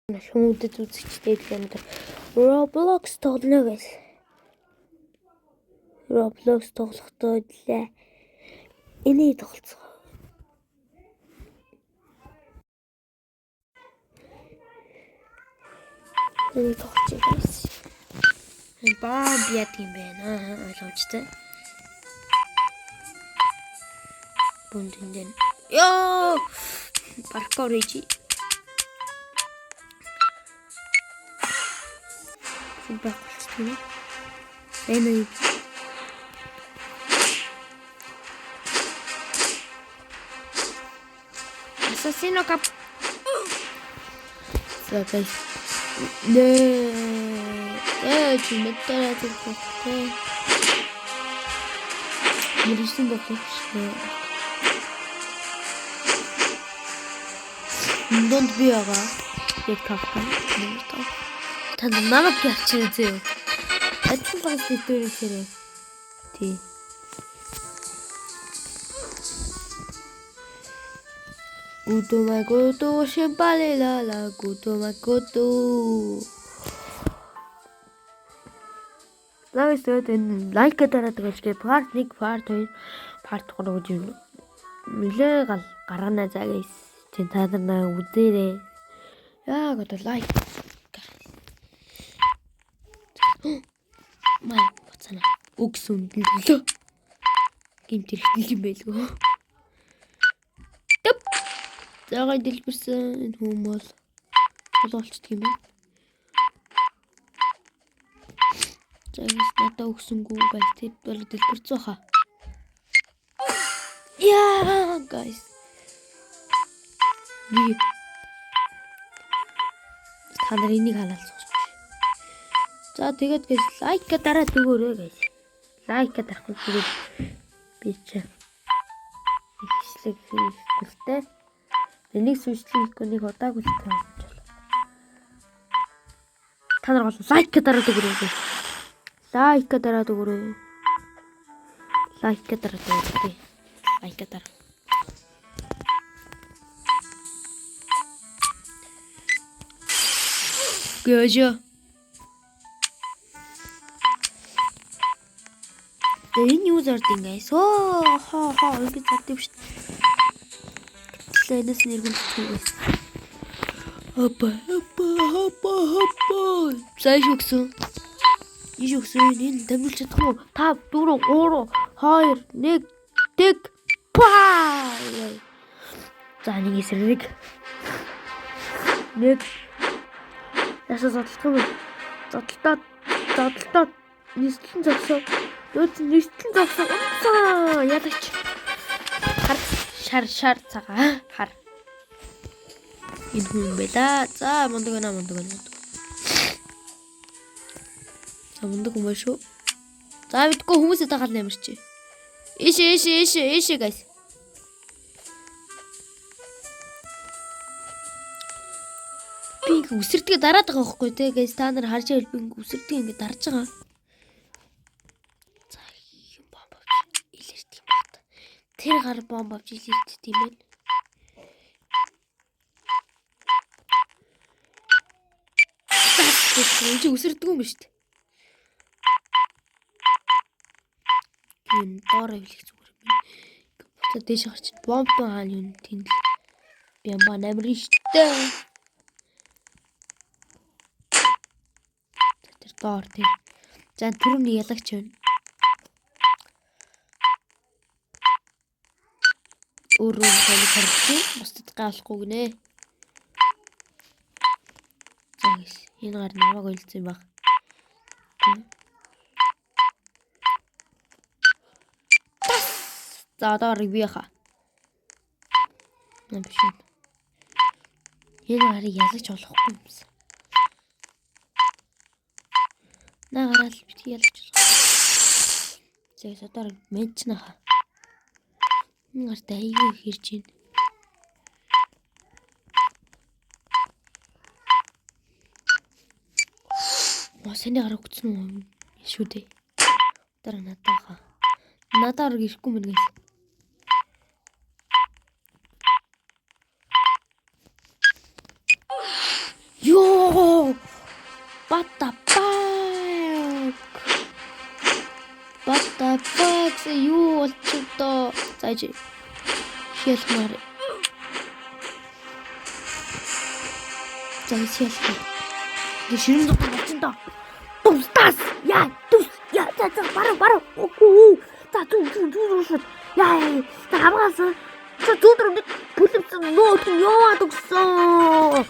Хүмүүдэд үзэгчтэй өнөөдөр Roblox тоглоно гэж. Roblox тоглохдоо лээ. Энийг тоглоцгоо. Энийг тоглож guys. Энэ бомб яадаг юм бэ? Аа, ойлгомжтой. Бүндэн дэн. Йоо! Паркур хийж. Байх болчихсон юм. Энэ юу? Assassino cap. За guys. Нэ. Э чи мэдэрээ зүгтэй. Мөрсөн бодлоо. Дунд би байгаа. Яг тавхан. Нэг тав. Та намайг ялчих үзээ. Адилхан багс битүүр хэрэг. Тий. Гудума гуду шимпалела гудума гуду. Лайк тэгээд энэ лайк дараад гэж гээ part 1, part 2, part 3 гэж юм. Нилээ гал гаргана за guys. Тэн та нар наа үзээрэй. Яг одоо лайк. Май буцаана. Үгс үндэн төлөө. Гэмт хэрэгтэй юм байлгүй. Төп. Заагаа дэлбэрсэн энэ хүм бол бололцдог юм байна. За guys, надад өгсөнгүү guys, тэр бол дэлбэрсэн хаа. Яа guys. Би та нар энийг ханаал сууч. За тэгээд guys, лайк дараад өгөөрэй guys. Лайк дарахгүй тэгээд би чи их хичлэг хийхгүй л дээ. Энийг сүнслэг хийхгүй нэг удаагүй л таа. Та нар гол лайк дараад өгөөрэй guys. Лайк дараад өгөөрэй. Лайк дараад өгөөрэй. Лайк дараа. Гөжөө. Тэгээ энэ юу зард юм guys? Оо хоо хоо ингэж зард юм шүү дээ. Гэтэл энэс нэргүүлчих guys. Опа опа опа опа. За иш өгсөн. Иш өгсөн. Энэ дамжуулж чадах уу? 5 4 3 2 1 тэг. Па! За нэг эсрэг. Нэг. Ясаа зодтолдох юм бэ? Зодтолтоод зодтолтоод нийслэн зогсоо. Өөд нийслэн зогсоо. Унцаа ялагч. Хар шар шар цагаан хар. Энэ хүн байла. За мундаг байна, мундаг байна, мундаг. За мундаг хүн байна шүү. За мэдгүй хүмүүсээ дагаал нэмэрч. Ишээ ишээ ишээ ишээ guys. Би ингээ үсэрдгээ дараад байгаа байхгүй те guys, та нар харж байвал би ингээ үсэрдгээ ингээ дарж байгаа. За юм бомб авч илэрдэг юм байна. Тэр гар бомб авч илэрдэг юм байна. Энэ чи үсэрдэг юм ба шүү дээ. Энэ доор авлах зүгээр юм байна. Буцаад дээш гарч бомб хаана юм тэнд л бямба намрын штэ. Тэр доор тэр. За түрүүний ялагч байна. Өөрөө тоног харагдчих. Бусдад гаалахгүй гинэ. За guys, энэ гар намайг ойлцсон юм баг. За одоо би хаа. Нэ биш үү. Энэ гарыг ялагч болохгүй юмсан. Наа гараал битгий ялагч болох. За одоо мэдчихнэ хаа. Энэ гарт айгүй их ирж байна. Оо саний гар өгцөн үү? Шүү дээ. Одоо надаа хаа. Надаа орог ирэхгүй мэн guys. Йоо. What the fuck? What the fuck? Юу болчих доо? За чи. Хялмаар. За хялмаар. Тэг ширэн зур болчих доо. Тустас. Яа, тус. Яа, за за баруу баруу. Үгүй. За зүг зүг зүг зүг. Яа, за хамгаалсан. За зүг нэг бүлэмсэн нөө яваад өгсөн.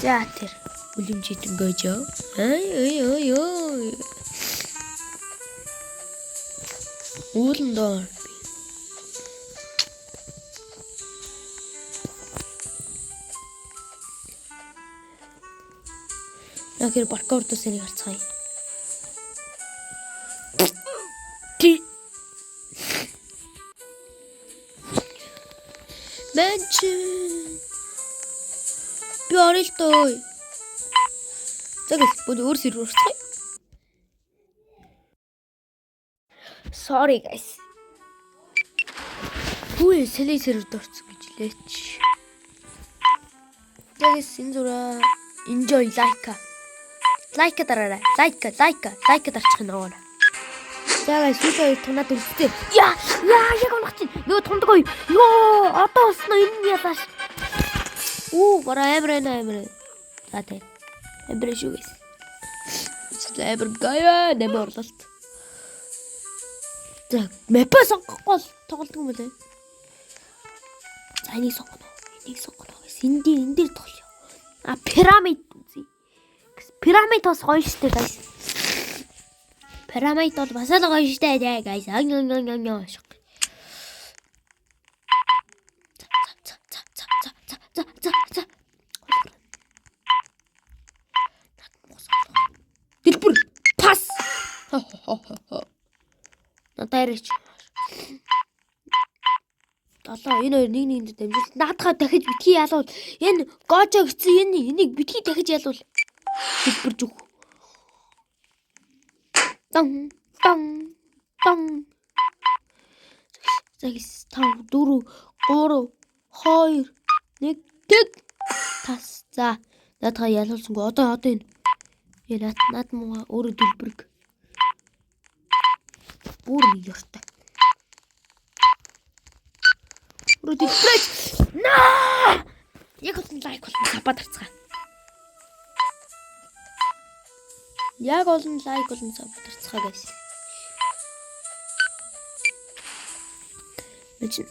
За тэр бүлэмжид өнгөж. Ай ой ой ой. Уулан доор. Яг паркур дус энийг харцгаая. Ти. Мэнч. Би орё л доо. За гэс бүгд өөр сервер орцгаая. Sorry guys. Хүү сэлээ серверд орсон гэж лээч. За гэс энэ зураа enjoy like. Лайк дараарай. Лайк, лайк, лайк дарчих нь овоо. За guys, сүүлийн хоёр тунаад үлдээ. Яа, яа, яг унах чинь. Нөгөө тундаг хоёр. Йоо, одоо болсон энэ нь ялааш. Үү, бараа амар байна, амар. За тэ. Амар шүү guys. Амар гаяа, нэмэр орлолт. За, map аа сонгохгүй бол тоглодог юм байна. За, энийг сонгоно. Энийг сонгоно guys. Энэ дээр, энэ дээр тоглоё. А, пирамид үзье. Пирамид бас гоё штэ guys. Пирамид бол бас л гоё штэ guys. Ан ан ан ан. За за за за за за за за. Дэлбэр пас. Надаа яриач. 7 энэ хоёр нэг нэгэнд дамжуулт. Наадхаа дахиж битгий ялуул. Энэ гожо гэсэн энэ энийг битгий дахиж ялуул. Дэлбэр зүг. Тан тан тан. За 5 4 3 2 1 тэг. Тас. За наадхаа ялуулсангүй. Одоо энэ. Яа над мууга өөрөө дэлбэрэг. Бүр нэг ёртой. Өөрөө дэлбэрэж. Наа! Яг олон лайк болон sub аа дарцгаа. Яг олон лайк болон sub дарцгаа guys. Мэч.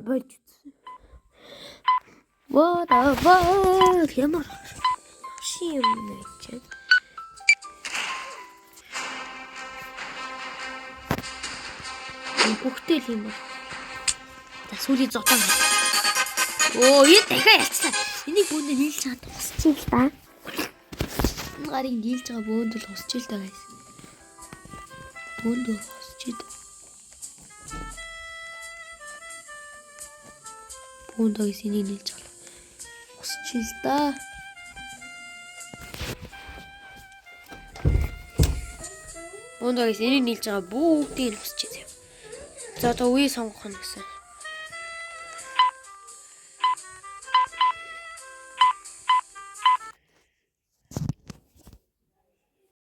Болж. What the fuck? Ямар ши юм нэ чи. Бүгдээ л юм бол. За сүүлийн зотоо. Оо, энэ дахиад ялцлаа. Энийг бөөндөө нийлж чад тусчих л та. Энэ гарыг нийлж байгаа бөөнд л хусч л та guys. Бөөндөө хусч ид. Бөөндөө guys энийг нийлж байгаа. Хусч л та. Бөөндөө guys энийг нийлж байгаа бүгдийг нь хусч заяа. За одоо үе сонгох нь гэсэн.